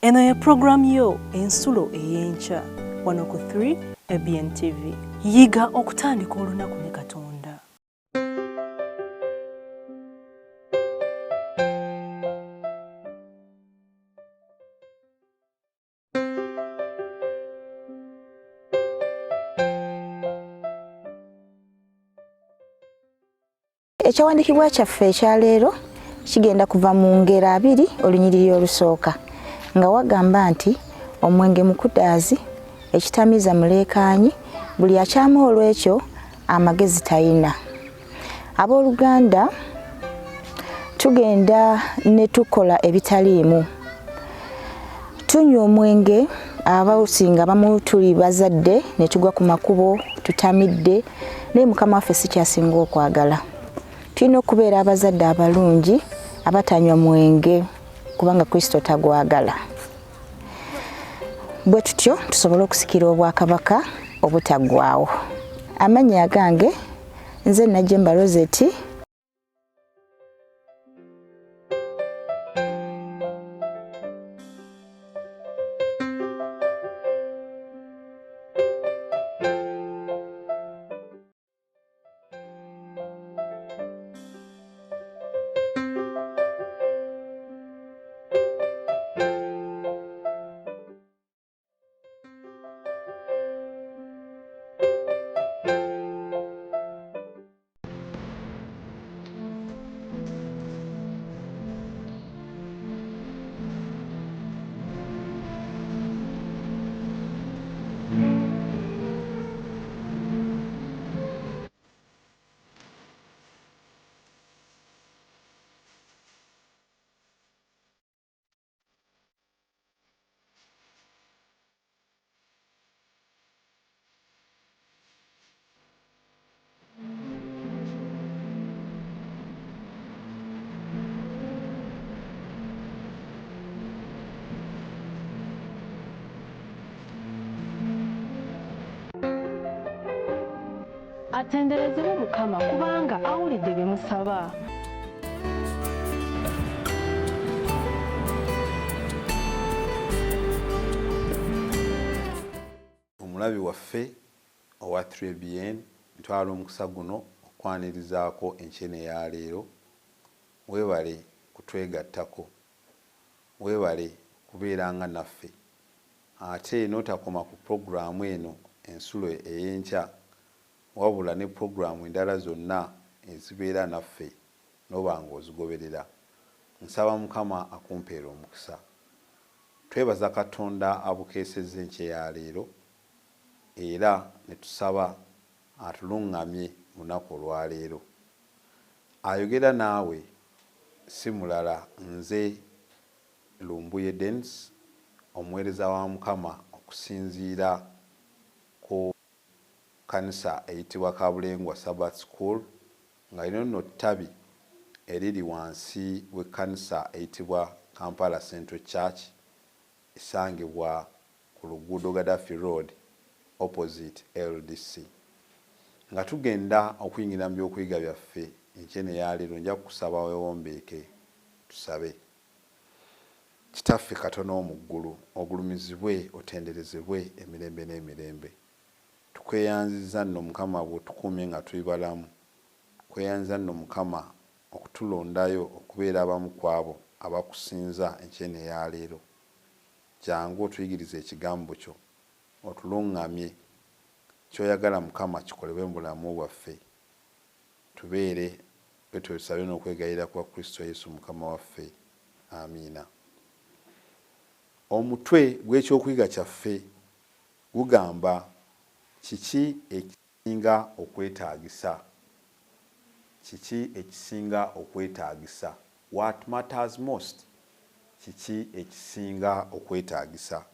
Eno ye pulogulaamu yo Ensulo ey'Enkya wano ku 3 ABN TV. Yiga okutandika olunaku ne Katonda. Ekyawandiikibwa kyaffe ekyaleero kigenda kuva mu ngero abiri olunyiriri olusooka nga wagamba nti omwenge mukudaazi ekitamiiza muleekaanyi buli akyama olw'ekyo amagezi tayina. Abooluganda tugenda ne tukola ebitaliimu tunywa omwenge abasinga abamu tuli bazadde ne tugwa ku makubo tutamidde naye mukama waffe si kyasinga okwagala tulina okubeera abazadde abalungi abatanywa mwenge kubanga kristo tagwagala bwe tutyo tusobole okusikira obwakabaka obutaggwaawo amannya agange nze Najjemba Rosette. Atenderezebwe Mukama kubanga awulidde bye musaba. Omulabi waffe owa 3BN ntwala omukisa guno okukwanirizaako enkyene ya leero. Weebale kutwegattako. Weebale kubeeranga naffe. Ate n'otakoma ku pulogulaamu eno Ensulo Ey'enkya wabula ne pulogulaamu endala zonna ezibeera naffe n'oba ng'ozigoberera. Nsaba Mukama akumpeere omukisa. Twebaza Katonda abukeesezza enkya ya leero era ne tusaba atulungamye mu lunaku olwa leero. Ayogera naawe si mulala nze Lumbuye Denis, omuweereza wa Mukama okusinziira ku kkanisa eyitibwa Kabulengwa Sabbath School nga lino nno ttabi eriri wansi w'ekkanisa eyitibwa Kampala Central Church esangibwa ku luguudo Gaddafi Road opposite LDC. Nga tugenda okuyingira mu by'okuyiga byaffe enkya eno eya leero nja kukusaba wewombeeke tusabe. Kitaffe Katona omu ggulu, ogulumizibwe otenderezebwe emirembe n'emirembe. Tukweyanziza nno Mukama bw'otukuumye nga tuli balamu. Tukweyanziza nno Mukama okutulondayo okubeera abamu ku abo abakusinza enkya eno eya leero. Jangu otuyigirize Ekigambo kyo, otulungamye. Ky'oyagala Mukama kikolebwe mu bulamu bwaffe. Tubeere bwetutyo tusabye n'okwegayirira kwa Kristo Yesu Mukama waffe. Amiina. Omutwe gw'ekyokuyiga kyaffe gugamba Kiki Ekisinga Okwetaagisa? Kiki Ekisinga Okwetaagisa? What Matters Most? Kiki Ekisinga Okwetaagisa?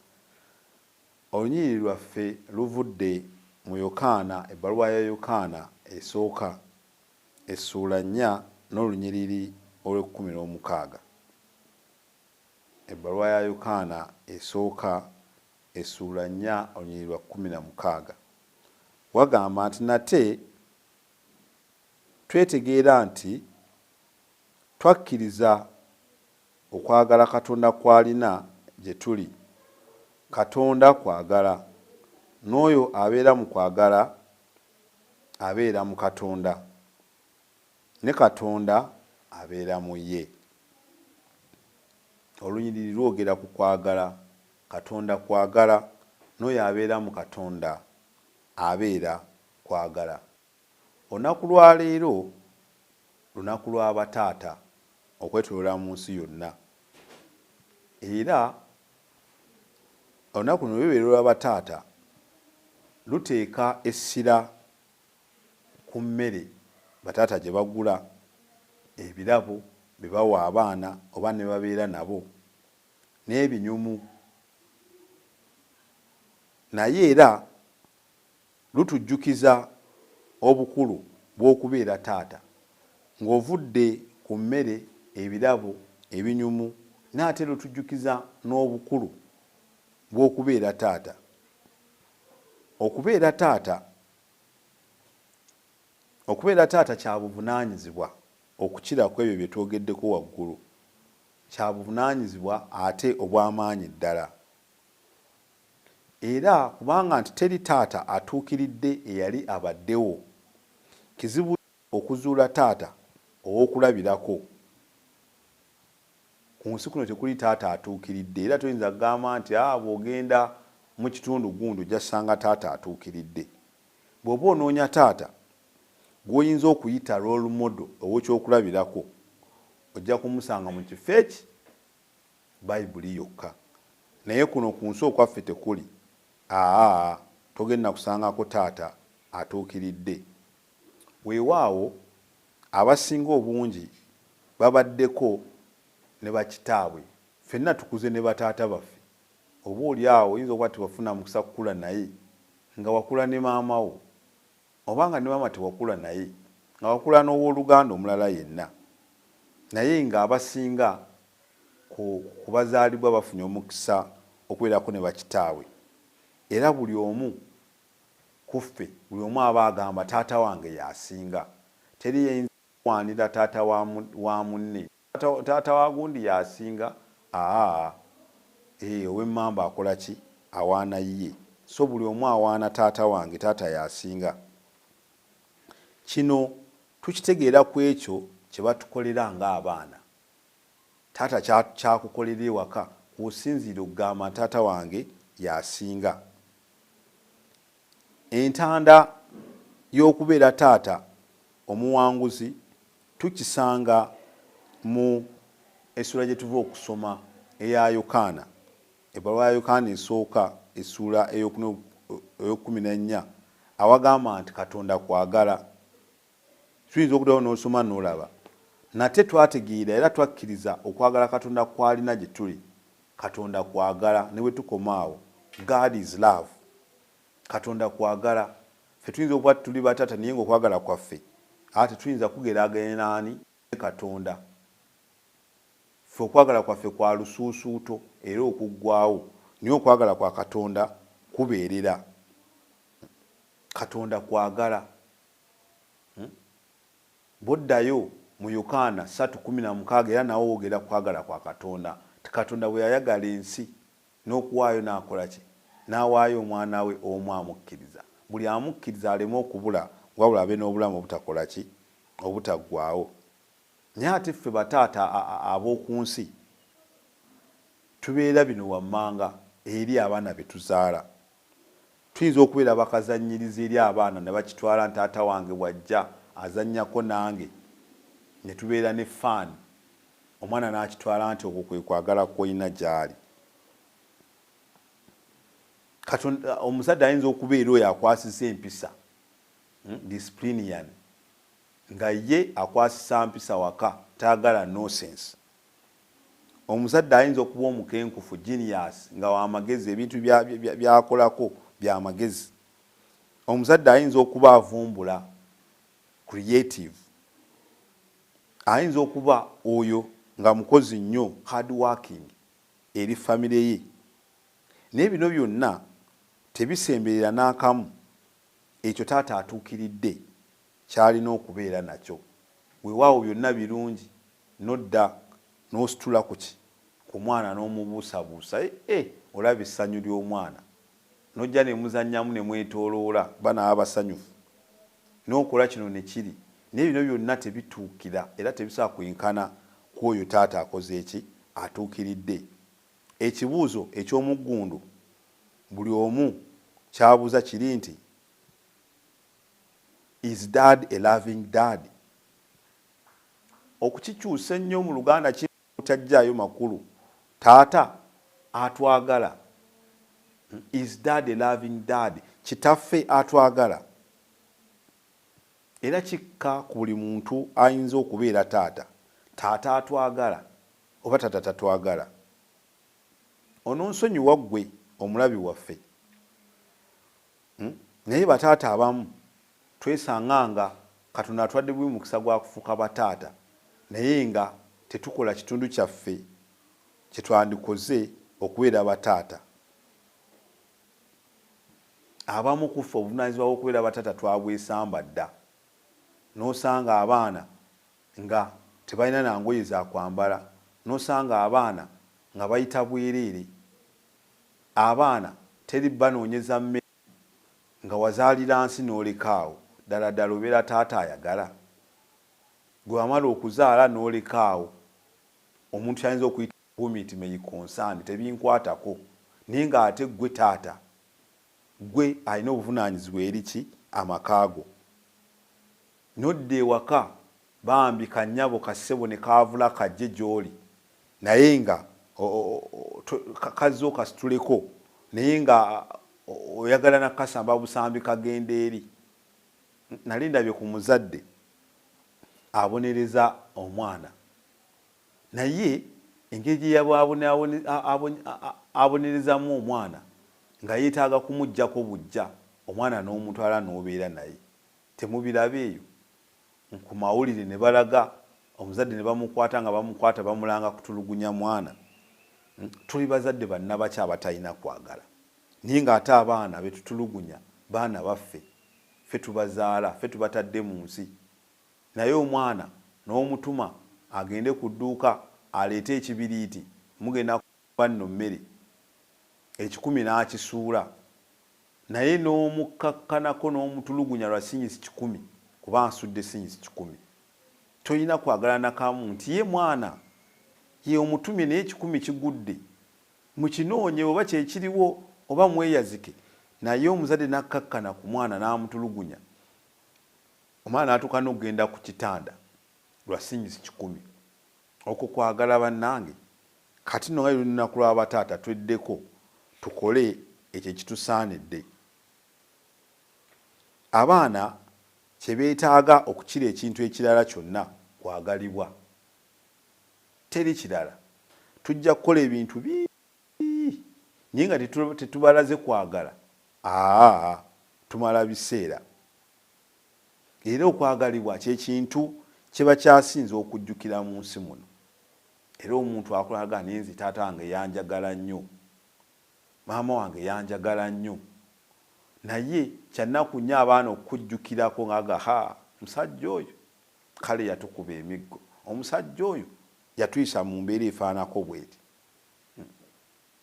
Olunyiriri lwaffe luvudde mu Yokaana, ebbaluwa ya Yokaana esooka, essuula nnya n'olunyiriri olw'ekkumi n'omukaaga. Ebbaluwa ya Yokaana esooka, essuula nnya olunyiriri lwa 16. Wagamba nti, Nate twetegeera nti twakkiriza okwagala Katonda kw'alina gye tuli. Katonda kwagala, n'oyo abeera mu kwagala abeera mu Katonda, ne Katonda abeera mu ye. Olunyiriri lwogera ku kwagala. Katonda kwagala, n'oyo abeera mu Katonda abeera kwagala. Olunaku lwa leero lunaku lwa bataata okwetoloola mu nsi yonna era olunaku luno lubeera olwa bataata luteeka essira ku mmere bataata gye bagula, ebirabo bye bawa abaana oba ne babeera nabo n'ebinyumu naye era Lutujjukiza obukulu bw'okubeera taata ng'ovudde ku mmere, ebirabo, ebinyumu naye ate lutujjukiza n'obukulu bw'okubeera taata. Okubeera taata Okubeera taata kya buvunaanyizibwa okukira ku ebyo bye twogeddeko waggulu. Kya buvunaanyizibwa ate obw'amaanyi ddala. Era kubanga nti teri taata atuukiridde eyali abaddewo, kizibu okuzuula taata ow'okulabirako. Ku nsi kuno tekuli taata atuukiridde, era toyinza kugamba nti, Ah, bw'ogenda mu kitundu gundi ojja kusanga taata atuukiridde. Bw'oba onoonya taata gw'oyinza okuyita role model, ow'ekyokulabirako, ojja kumusanga mu kifo eki Bayibuli yokka. Naye kuno ku nsi okwaffe tekuli. Aa, togenda kusangako taata atuukiridde. Weewaawo, abasinga obungi babaddeko ne bakitaabwe. Ffenna tukuze ne bataata baffe. Oba oli awo oyinza okuba tewafuna mukisa kukula naye, nga wakula ne maama wo. Oba nga ne maama tewakula naye, nga wakula n'ow'oluganda omulala yenna. Naye nga abasinga ku, ku bazaalibwa bafunye omukisa okubeerako ne bakitaabwe. Era buli omu ku ffe, buli omu aba agamba, Taata wange y'asinga. Teri yayinza kuwaanira taata wa, wa munne. Taata wa gundi y'asinga, aa, ee, ow'emmamba akola ki? Awaana yiye. So buli omu awaana taata wange, taata y'asinga. Kino tukitegeera ku ekyo kye batukolera ng'abaana. Taata kya, ky'akukolera ewaka kw'osinziira okugamba nti taata wange y'asinga. Entanda y'okubeera taata omuwanguzi tukisanga mu essuula gye tuva okusoma eya Yokaana, ebbaluwa ya Yokaana esooka essuula ey'okkumi n'ennya awagamba nti Katonda kwagala. Tuyinza okuddayo n'osoma n'olaba. Nate twategeera era twakkiriza okwagala Katonda kw'alina gye tuli. Katonda kwagala, ne bwe tukoma awo. God is love. Katonda kwagala. Ffe tuyinza okuba tuli bataata naye ng'okwagala kwaffe aa tetuyinza kugeraageranya n'ani? Ne Katonda. Ffe okwagala kwaffe kwa lusuusuuto era okuggwaawo, naye okwagala kwa Katonda kubeerera. Katonda kwagala. Hmm? Bw'oddayo mu Yokaana 3:16 era nawo wogera kwagala kwa Katonda nti Katonda bwe yayagala ensi n'okuwaayo n'akola ki? N'awaayo omwana we omu amukkiriza. Buli amukkiriza aleme okubula wabula abe n'obulamu obutakola ki? Obutaggwaawo. Naye ate ffe bataata ab'oku nsi tubeera bino wammanga eri abaana be tuzaala. Tuyinza okubeera bakazannyirizi eri abaana ne bakitwala nti taata wange bw'ajja azannyako nange ne tubeera ne fun omwana n'akitwala nti okwo kwe kwagala kw'olina gy'ali. Katonda omuzadde ayinza okubeera oyo akwasisa empisa, disciplinarian, nga ye akwasisa mpisa waka tayagala nonsense. Omuzadde ayinza okuba omukenkufu, genius, nga wa magezi, ebintu by'akolako bya magezi. Omuzadde ayinza okuba avumbula, creative. Ayinza okuba oyo nga mukozi nnyo, hard working, eri famire ye. Naye bino byonna tebisemberera n'akamu ekyo taata atuukiridde ky'alina okubeera nakyo. Weewaawo byonna birungi, n'odda n'ositula ku ki? ku mwana n'omubuusabuusa, eh, olaba essanyu ly'omwana, n'ojja ne muzannyamu ne mwetooloola, banaaba basanyufu, n'okola kino ne kiri, naye bino byonna tebituukira era tebisobola kwenkana ku oyo taata akoze eki atuukiridde. Ekibuuzo eky'omuggundu buli omu kyabuuza kiri nti, is dad a loving dad? Okukikyusa ennyo mu Luganda kitajjaayo makulu. Taata atwagala? Is dad a loving dad? Kitaffe atwagala? Era kikka ku buli muntu ayinza okubeera taata. Taata atwagala oba taata tatwagala? Ononsonyiwa ggwe omulabi waffe, Naye bataata abamu twesanga nga Katonda atwadde bubi mukisa gwa kufuuka bataata, naye nga tetukola kitundu kyaffe kye twandikoze okubeera bataata. Abamu ku ffe obuvunaanyizibwa bw'okubeera bataata twabwesamba dda, n'osanga abaana nga tebalina na ngoye za kwambala, n'osanga abaana nga bayita bwereere, abaana teri banoonyeza mmere, nga wazaalira nsi n'oleka awo. Ddala ddala obeera taata ayagala? Gwe wamala okuzaala n'oleka awo, omuntu ky'ayinza okuyita whom it may concern, tebinkwatako, naye ng'ate ggwe taata, ggwe alina obuvunaanyizibwa eri ki amaka go. N'odda ewaka bambi kannyabo kassebo ne kaavula kajje gy'oli, naye nga kazze okasituleko, naye nga oyagala na kukasamba busambi kagenda eri. Nali ndabye ku muzadde abonereza omwana, naye engeri gye abonerezamu omwana nga yeetaaga kumuggyako buggya, omwana n'omutwala n'obeera naye. Temubiraba eyo ku mawulire ne balaga omuzadde ne bamukwata nga bamukwata bamulanga kutulugunya mwana? Tuli bazadde bannabaki abatalina kwagala, naye ng'ate abaana be tutulugunya baana baffe, ffe tubazaala, ffe tubatadde mu nsi, naye omwana n'omutuma agende ku dduuka aleete ekibiriiti, mugenda kuba nno mmere, 100 n'akisuula, naye n'omukkakkanako n'omutulugunya lwa sinyisi 100, kuba nsudde sinyisi 100. Tolina kwagala nakamu nti ye mwana ye omutumye, naye 100 kigudde, mukinoonye oba kyekiriwo oba mweyazike, naye omuzadde n'akkakkana ku mwana n'amutulugunya, omwana n'atuuka n'okugenda ku kitanda lwa sinyisi 100. Okwo kwagala bannange? Kati nno nga lunaku lwa bataata, tweddeko tukole ekyo ekitusaanidde. Abaana kye beetaaga okukira ekintu ekirala kyonna kwagalibwa, teri kirala. Tujja kukola ebintu bingi, naye nga tetubalaze kwagala, aa, tumala biseera. Era okwagalibwa kyekintu kye bakyasinze okujjukira mu nsi muno. Era omuntu akulaga, naye nze taata wange yanjagala nnyo, maama wange yanjagala nnyo, naye kyannaku nnyo abaana okukujjukirako ngaaga, ha, musajja oyo kale yatukuba emiggo, omusajja oyo yatuyisa mu mbeera efaanako bweti.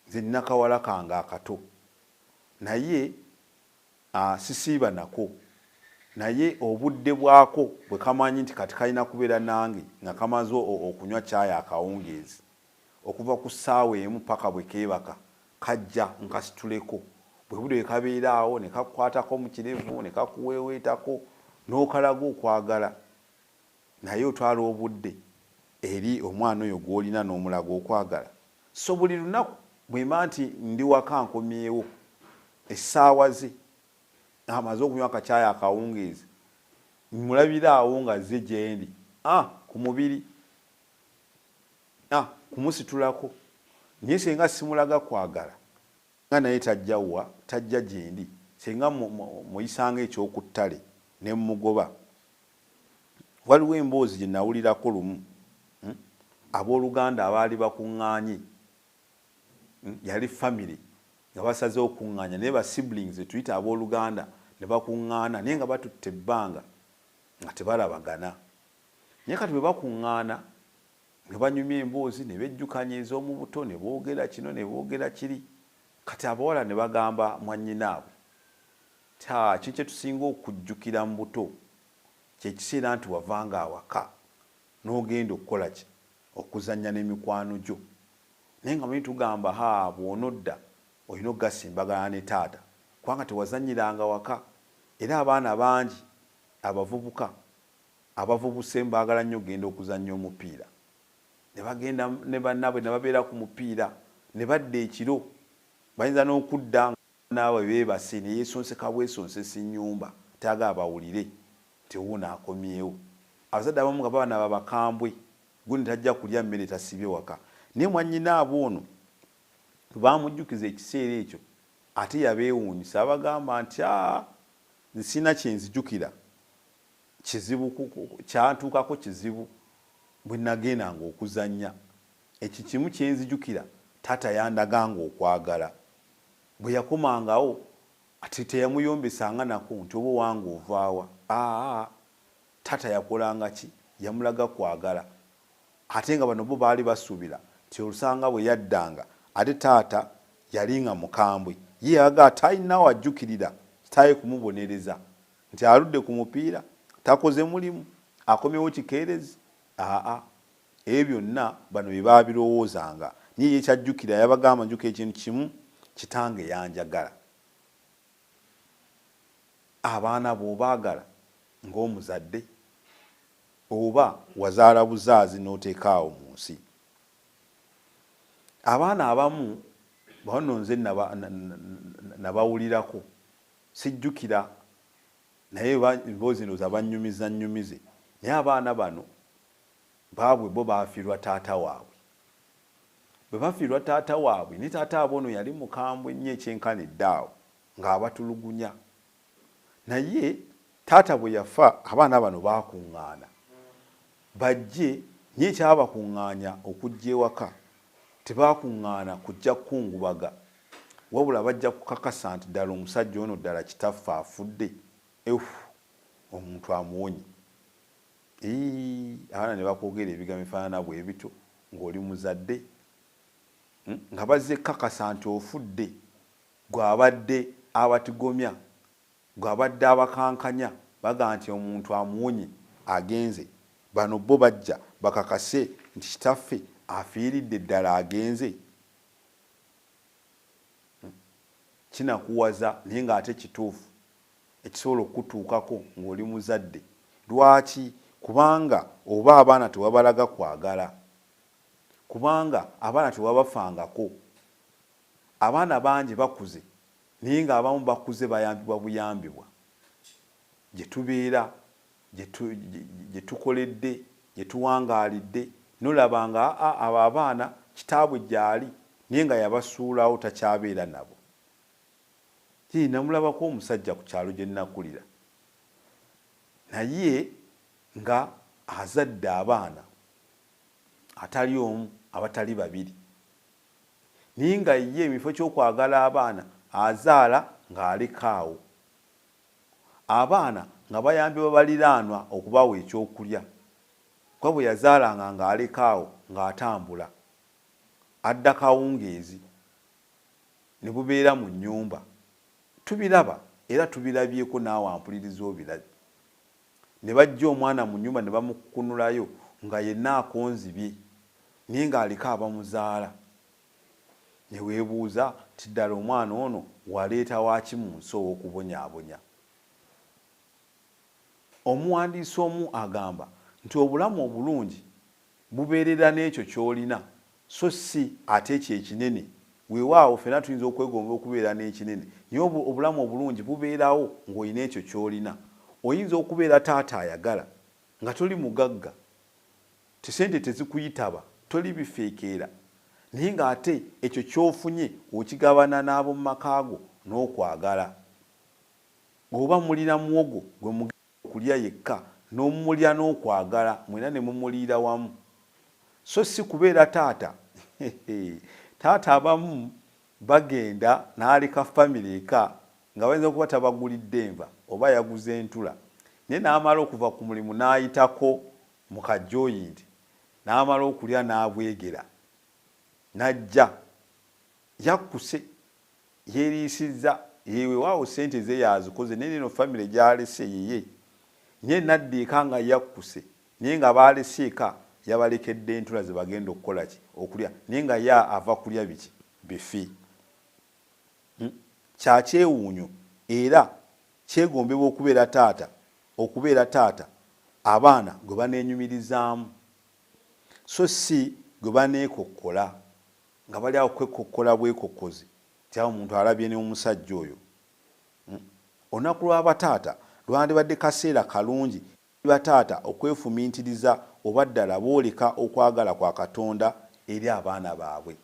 Nze nina kawala kange akato, naye sisiiba nako, naye obudde bwako bwe kamanyi nti kati kalina kubeera nange nga kamaze okunywa caayi akawungeezi, okuva ku ssaawa 1 paka bwe keebaka, kajja nkasituleko. Bwe budde bwe kabeera awo ne kakukwatako mu kirevu ne kakuweeweetako n'okalaga okwagala. Naye otwala obudde eri omwana oyo gw'olina n'omulaga okwagala? So buli lunaku bwe mba nti ndi waka nkomyewo, essaawa ze amaze okunywa akacaayi akawungeezi, mulabira awo nga zze gyendi, ku mubiri, kumusitulako, naye senga simulaga kwagala, nga naye tajja wa tajja gyendi. Senga muyisanga ekyokuttale ne mugoba. Waliwo emboozi gye nawulirako lumu, Abooluganda abaali bakuŋŋaanye, Yali family nga basaze okuŋŋaanya, naye ba siblings tuyita abooluganda, ne bakuŋŋaana, naye nga batutte ebbanga nga tebalabagana. Naye kati bwe bakuŋŋaana Nga banyumya emboozi ne bejjukanya ez'omu buto, ne boogera kino ne boogera kiri. Kati abawala ne bagamba mwannyinaabwe nti, Haa, ekintu kye tusinga okujjukira mu buto kye kiseera nti wavanga awaka n'ogenda okukola ki? Okuzannya ne mikwano gyo. Naye nga muli tugamba, Haa, bw'onodda olina okugasimbagana ne taata, kubanga tewazannyiranga waka. Era abaana bangi abavubuka abavubuse baagala nnyo okugenda okuzannya omupiira. Ne bagenda ne bannaabwe ne babeera ku mupiira ne badda ekiro. Bayinza n'okudda nga bannaabwe beebase ne yeesonseka bwesonsesi nnyumba tayagala bawulire nti wuuno akomyewo. Abazadde abamu nga baba na bakambwe, gundi tajja kulya mmere tasiibye waka. Naye mwannyinaabwe ono bwe baamujjukiza ekiseera ekyo ate yabeewuunyisa abagamba nti, Aa, nze sirina kye nzijukira kizibu kyantuukako kizibu bwe nagendanga okuzannya. Ekyo kimu kye nzijukira taata yandaganga okwagala. Bwe yakomangawo ate teyamuyombesanga nako nti oba owange ovaawa. Aa, taata yakolanga ki? Yamulaga kwagala. Ate nga bano bo baali basuubira nti olusanga bwe yaddanga ate taata yali nga mukambwe. Ye yabagamba talina w'ajjukirira kitaawe kumubonereza nti aludde ku mupiira, takoze mulimu, akomyewo kikeerezi. Aa, ebyo byonna bano bye baabirowoozanga. Naye ye ky'ajjukira yabagamba njukira ekintu kimu, kitange yanjagala. Abaana bw'obaagala ng'omuzadde oba wazaala buzaazi n'oteeka awo mu nsi. Abaana abamu bano nze nabawulirako, sijjukira naye emboozi ndowooza bannyumiza nnyumize. Naye abaana bano baabwe bo baafiirwa taata waabwe. Bwe bafiirwa taata waabwe, naye taata waabwe ono yali mukambwe nnyo ekyenkanidde awo ng'abatulugunya. Naye taata bwe yafa abaana bano baakuŋŋaana bajje, naye ekyabakuŋŋaanya okujja ewaka tebaakuŋŋaana kujja kukungubaga, wabula bajja kukakasa nti ddala omusajja ono ddala kitaffe afudde. Ehu, omuntu amuwonye. Ii, abaana ne bakwogera ebigambo ebifaanana bwe bityo ng'oli muzadde, nga bazze kukakasa nti ofudde, gwe abadde abatigomya, gwe abadde abakankanya, bagamba nti omuntu amuwonye agenze. Bano bo bajja bakakase nti kitaffe afiiridde ddala agenze. Kinakuwaza naye ng'ate kituufu ekisobola okukutuukako ng'oli muzadde. Lwaki? Kubanga oba abaana tewabalaga kwagala, kubanga abaana tewabafangako. Abaana bangi bakuze naye ng'abamu bakuze bayambibwa buyambibwa. Gye tubeera, gye tukoledde, gye tuwangaalidde, n'olaba nga abo abaana kitaabwe gy'ali naye nga yabasuulawo takyabeera nabo. Yee, namulabako omusajja ku kyalo gye nakulira naye nga azadde abaana atali omu abatali babiri, naye nga ye mu kifo ky'okwagala abaana azaala ng'aleka awo. Abaana nga bayambibwa baliraanwa okubawa ekyokulya, kuba bwe yazaalanga ng'aleka awo ng'atambula adda kawungeezi ne bubeera mu nnyumba. Tubiraba era tubirabyeko naawe ampuliriza obirabye. Ne baggya omwana mu nnyumba ne bamukukunulayo nga yenna akonzibye naye ng'aliko abamuzaala. Ne weebuuza nti ddala omwana ono waleeta waaki mu nsi ow'okubonyaabonya? Omuwandiisi omu agamba nti obulamu obulungi bubeerera n'ekyo ky'olina so si ate ekyo ekinene. Weewaawo ffenna tuyinza okwegomba okubeera n'ekinene, naye obulamu obulungi bubeerawo ng'olina ekyo ky'olina. Oyinza okubeera taata ayagala nga toli mugagga, ssente tezikuyitaba, toli bifeekeera, naye ng'ate ekyo ky'ofunye okigabana n'ab'omu maka go n'okwagala. Oba mulina muwogo gwe mugenda okulya yekka n'omulya n'okwagala mwena ne mumuliira wamu, so si kubeera taata. Taata abamu bagenda n'aleka famire eka nga bayinza okuba tabagulidde nva oba yaguze ntula, naye n'amala okuva ku mulimu n'ayitako mu kajoyinti N'amala okulya n'abwegera n'ajja yakkuse yeeriisizza yeewewaawo ssente ze yazikoze naye neno famire gy'alese yiye naye nadda eka nga yakkuse naye nga baalese eka yabalekedde entula ze bagenda okukola ki okulya naye nga ye ava kulya biki bifi. Kya kyewuunyo era kyegombebwa okubeera taata okubeera taata abaana gwe baneenyumirizaamu so si gwe baneekokkola nga bali awo kwekokkola bwekokkozi nti awo omuntu alabye n'omusajja oyo. Olunaku lwa bataata lwandibadde kaseera kalungi eri bataata okwefumiitiriza oba ddala booleka okwagala kwa Katonda eri abaana baabwe.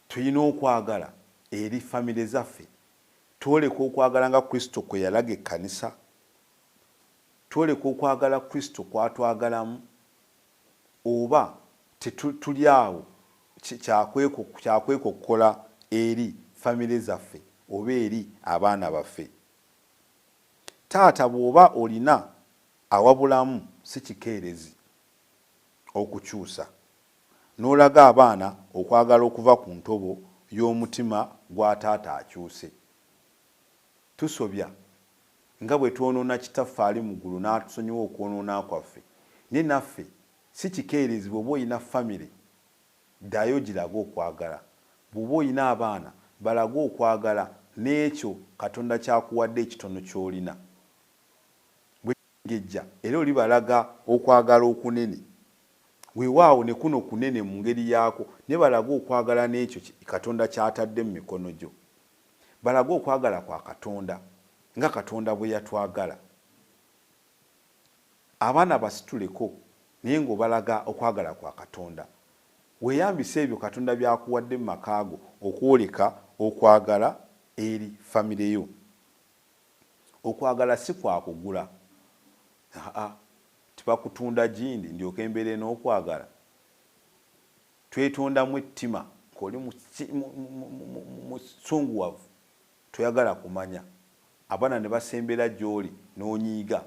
Tulina okwagala eri famire zaffe? Twoleka okwagala nga Kristo kwe yalaga ekkanisa? Twoleka okwagala Kristo kw'atwagalamu? Oba tuli awo kya kwekokkola eri famire zaffe oba eri abaana baffe? Taata bw'oba olina awabulamu si kikeerezi okukyusa n'olaga abaana okwagala okuva ku ntobo y'omutima gwa taata akyuse. Tusobya nga bwe twonoona Kitaffe ali mu ggulu n'atusonyiwa okwonoona kwaffe naye naffe si kikeerezi bw'oba olina famire ddayo ogirage okwagala. Bw'oba olina abaana balage okwagala n'ekyo Katonda ky'akuwadde ekitono ky'olina. Bwe kiringejja era olibalaga okwagala okunene. Weewaawo ne kuno kunene mu ngeri yaakwo naye balage okwagala n'ekyo Katonda ky'atadde mu mikono gyo. Balage okwagala kwa Katonda nga Katonda bwe yatwagala. Abaana basituleko naye ng'obalaga okwagala kwa Katonda. Weeyambise ebyo Katonda by'akuwadde mu maka go okwoleka okwagala eri famire yo. Okwagala si kwa kugula. Aa, tibakutunda gindi ndyoke mbeere n'okwagala. Twetondamu ettima ng'oli musunguwavu toyagala kumanya. Abaana ne basembera gy'oli n'onyiiga.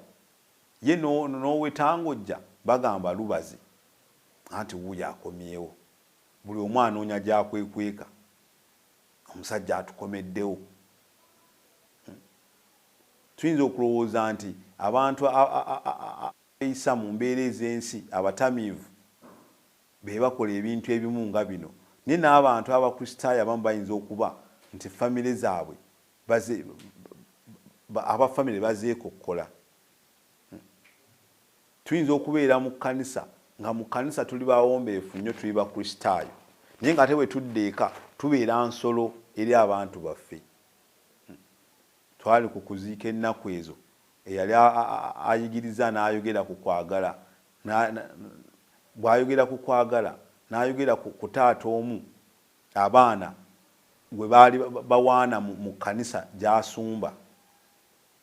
Ye n'owetangojja bagamba lubaze anti wuuyo akomyewo. Buli omu anoonya gy'akwekweka. Omusajja atukomeddewo. Tuyinza okulowooza nti abantu abeeyisa mu mbeera ez'ensi, abatamiivu, be bakola ebintu ebimu nga bino. Naye n'abantu Abakristaayo abamu bayinza okuba nti famire zaabwe aba famire bazeekokkola. Tuyinza okubeera mu kkanisa nga mu kkanisa tuli bawombeefu nnyo, tuli Bakristaayo, naye ng'ate bwe tudda eka tubeera nsolo eri abantu baffe. Twali ku kuziika ennaku ezo, eyali ayigiriza n'ayogera ku kwagala, bw'ayogera ku kwagala n'ayogera ku taata omu abaana gwe baali bawaana mu kkanisa gy'asumba.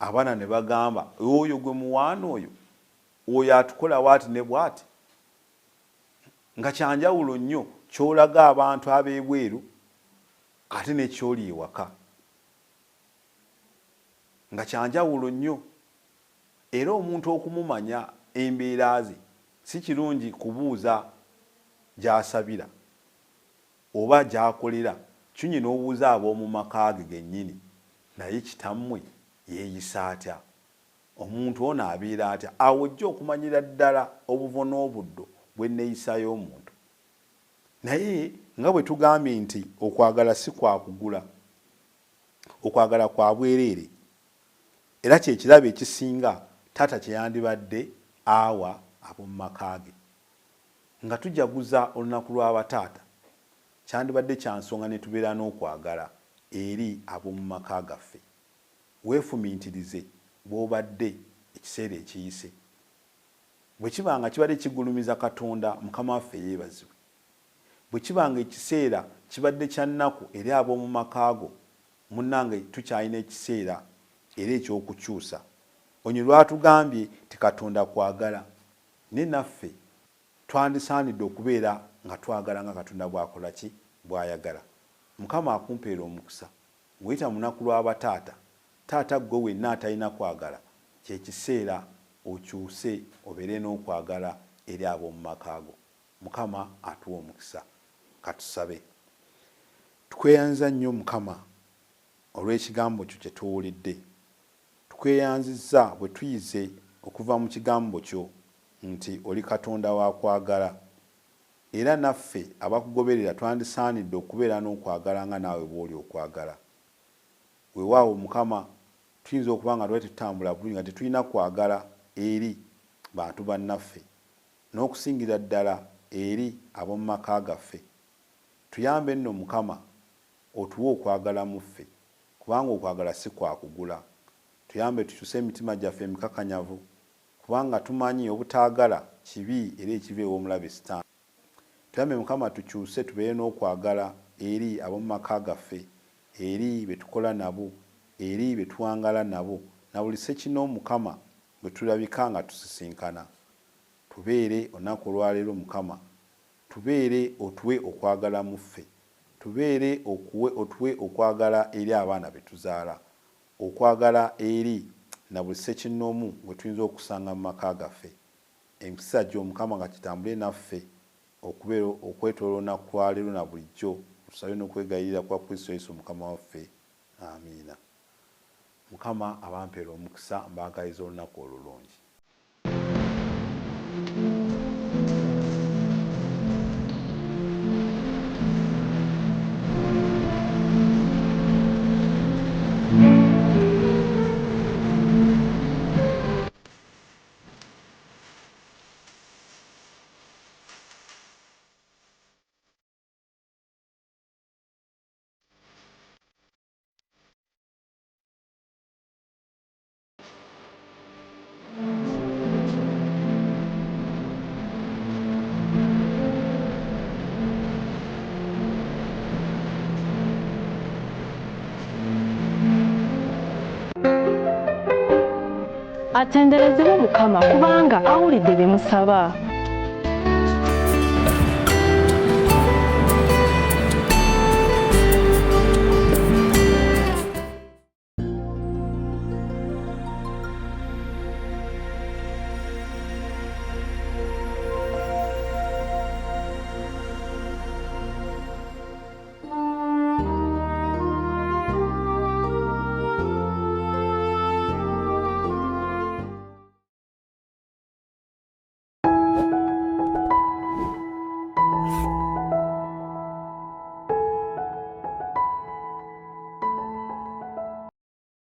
Abaana ne bagamba, oyo gwe muwaana oyo, oyo atukola bw'ati ne bw'ati. Nga kya njawulo nnyo ky'olaga abantu ab'ebweru ate ne ky'oli ewaka. Nga kya njawulo nnyo. Era omuntu okumumanya embeera ze, si kirungi kubuuza gy'asabira oba gy'akolera, kirungi n'obuuza ab'omu maka ge gennyini, naye kitammwe yeeyisa atya? Omuntu ono abeera atya? Awo ojja okumanyira ddala obuvo n'obuddo bw'enneeyisa y'omuntu. Naye nga bwe tugambye nti okwagala si kwa kugula, okwagala kwa bwereere era kye kirabo ekisinga taata kye yandibadde awa ab'omu maka ge. Nga tujaguza olunaku lwa bataata, kyandibadde kya nsonga ne tubeera n'okwagala eri ab'omu maka gaffe. Weefumiitirize bw'obadde ekiseera ekiyise. Bwe kiba nga kibadde kigulumiza Katonda, Mukama waffe yeebazibwe. Bwe kiba nga ekiseera kibadde kya nnaku eri ab'omu maka go, munnange tukyalina ekiseera era eky'okukyusa. Onyo lw'atugambye nti Katonda kwagala, naye naffe twandisaanidde okubeera nga twagala nga Katonda bw'akola ki? Bw'ayagala. Mukama akumpeere omukisa ng'oyita mu lunaku lwa bataata. Taata ggwe wenna atalina kwagala, kye kiseera okyuse obeere n'okwagala eri ab'omu maka go. Mukama atuwe omukisa. Katusabe. Tukweyanziza nnyo Mukama olw'ekigambo kyo kye tuwulidde. Tukweyanzizza bwe tuyize okuva mu kigambo kyo nti oli Katonda wa kwagala. Era naffe abakugoberera twandisaanidde okubeera n'okwagala nga naawe bw'oli okwagala. Weewaawo Mukama, tuyinza okuba nga twali tetutambula bulungi nga tetulina kwagala eri bantu bannaffe, n'okusingira ddala eri ab'omu maka gaffe. Tuyambe nno Mukama, otuwe okwagala mu ffe, kubanga okwagala si kwa kugula. Tuyambe tukyuse emitima gyaffe emikakanyavu, kubanga tumanyi obutaagala kibi era ekiva ew'omulabe Sitaani. Tuyambe Mukama tukyuse tubeere n'okwagala eri ab'omu maka gaffe, eri be tukola nabo, eri be tuwangaala nabo, na buli ssekinoomu Mukama gwe tulabika nga tusisinkana. Tubeere olunaku olwa leero Mukama, tubeere otuwe okwagala mu ffe. Tubeere okuwe otuwe okwagala eri abaana be tuzaala, okwagala eri na buli ssekinnoomu gwe tuyinza okusanga mu maka gaffe. Emikisa Gyo, Mukama, ka gitambule naffe okubeera okwetooloola olunaku lwa leero na bulijjo. Tusabe n'okwegayirira kwa Kristo Yesu Mukama waffe. Amiina. Mukama abampeere omukisa, mbaagaliza olunaku olulungi. Atenderezebwe Mukama kubanga awulidde bye musaba.